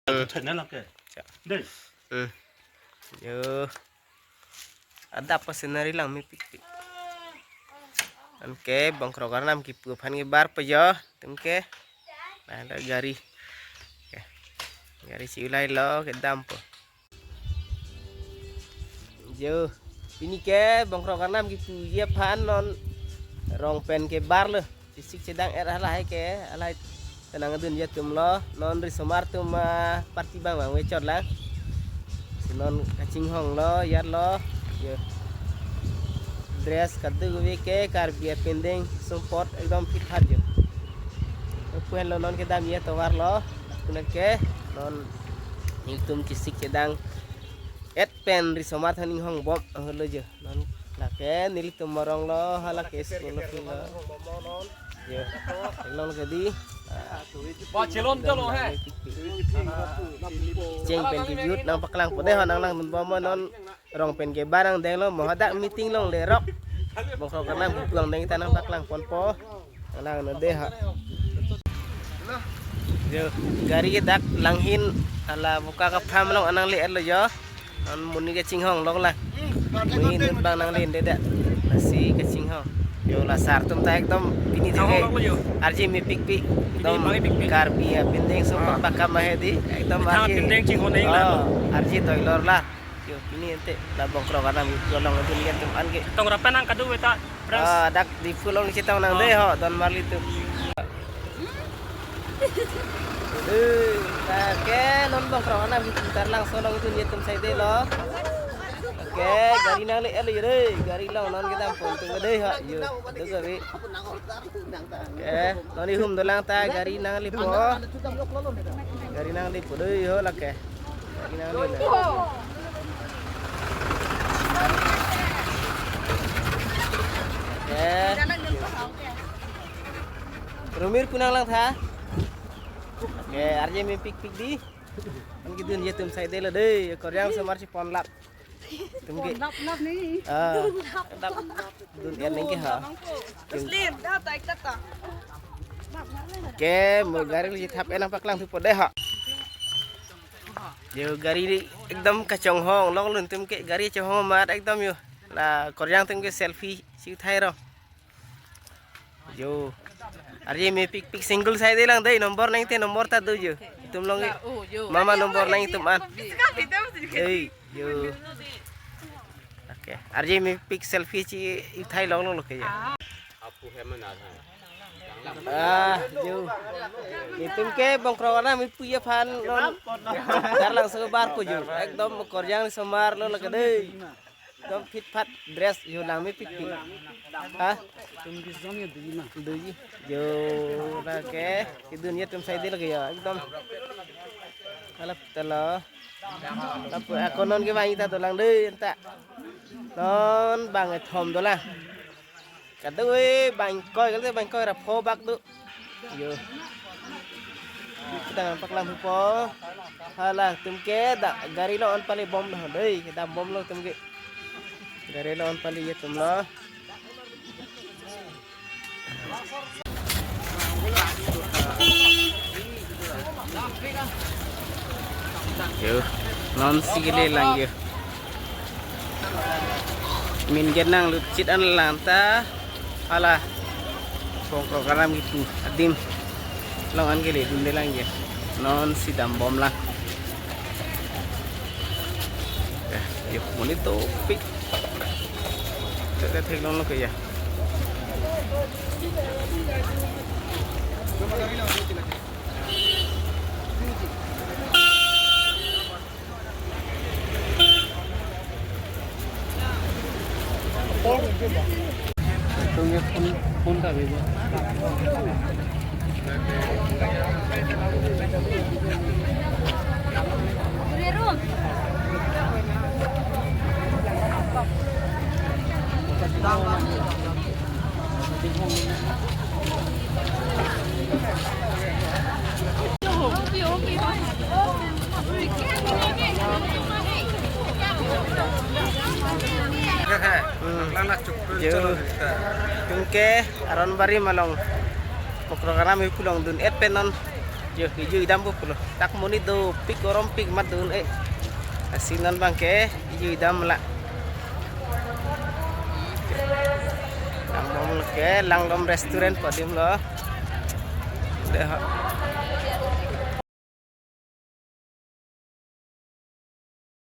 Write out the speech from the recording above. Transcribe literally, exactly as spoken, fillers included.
Thai na lang ke. Cha. Dei. Hmm. Yo. Adap pa scenery lang mepikpik. Anke bongkrok arnam kipu aphan kebar po yo. Tum ke. Nah, ada gari. Oke. Gari si ulai lo kedam po. Yo, pini ke bongkrok arnam kipuji aphan non rong pen kebar lo. Chesik chedang-et halahai ke, halahai ta nangdunji atum lo, non risomar atum, ah, party bang bang vechot lang. Si non kachinghong lo, yar lo. Yo. Dress kadokave ke Karbi apindeng sumpot ekdom phit phat yo. Pu henlo non kedamji atovar lo. Kunak ke non nelitum chesik chedang-et pen risomar than inghong bom ahut lo jo. Non lake nelitum morong lo, halake school lo, field lo. Jo. Eklong ke dei. Ba chelon dolo he. Cheng pen kejut nangpaklang po dei ho, nanglangdun bom non. Rong pen kebar nangdeng lo, mo hadak meeting longlerok. Bongkrok arnam kipu angdeng ta nangpaklang ponpo. Nanglang no dei ha. Yo, gari ke dak langhin hala buka kapham along nangle-et lo yo. Non monit kachinghong lok lang. Monit bang nangle-et dei dak. Lasi kachinghong. Yo, la sar atum ta ekdom pini thek ke. Chinghong lok lo yo. Arje mepikpik. Ekdom pini mepikpik. Karbi apindeng sumpot pakam ahe dei. Ekdom methang arje. Apindeng chinghong neng la. Oh, arje toilor la. Yo, pini ante la bongkrok arnam kipu along itu lihat atum an ke. Chetong ra pen nang kadokave ta, friends. Ah, dak Diphu along chetong nang dei ho, don marli atum. Eh, ta ke non bongkrok arnam kipu tar langso along itu lihat atum sai dei lo. Oke, gari nangle-et lo yo dei, gari along non kedam pon atum dei ho. Yo, kadokave. Oke, non ihum dolang ta gari nangle po. Gari nangle po dei ho lake. Oke. Rumir pu nanglang tha. Oke, arje mepikpik dei. An kedunji atum sai dei lo dei, koryang somar si pon lap. Tum ke. Pon lap lap ni. Ah. Dun-et nang ke ha. Muslim, dah tak tak tak. Oke, mo gari lo chethap-et nangpaklang thupo dei ha. Yo, gari ekdom kachonghong lok lo, tum ke gari chonghong amat ekdom yo. La koryang tum ke selfie si uthai ro. Yo. Arje mepikpik single sai dei lang dei, nombor nangte nombor ta do yo. Itum along ke. Oh, yo. Mama nombor nang itum an. Hey, yo. Oke. Arje mepik selfie si uthai lok lo ke ya. Ah, yo. Itum ke bongkrok arnam kipuji aphan non. Tar langso kebar po yo. Ekdom koryang somar lo lake dei. Ekdom phit phat dress yo lang mepikpik. Ha? Tum ke zong ya dui ma. Dui. Yo, lake kedunji atum sai dei lake ya. Ekdom. Halap ta lo. Lapu ako non kevangji ta dolang dei anta. Non bang kethom dolang. Kadokave bang ingkoi, kalite bang ingkoi ra pho bak do. Yo. Kita nangpaklang thupo. Hala tum ke dak gari lo-an pali bom lo dei, kedam bom lo tum ke. Gari lo-an pali ya tum lo. Yo, non si kele lang yo. Min ke nanglut chit an lang ta. Hala. Bongkrok arnam kipu adim along an kele dunde lang yo. Non si dam bom lang. Eh, yo, monit dopik. Tete theklong lo ke ya. Hmm. Yo. Tum ke Aronbari along. Bongkrok arnam kipu along dun-et pen non. Yo, kejui dam pulo. Dak monit dopik, gorom pik mat dun eh. Lasi non abangke kejui dam la. Langbom lo ke, Langlom Restaurant pu adim lo. Dei ho.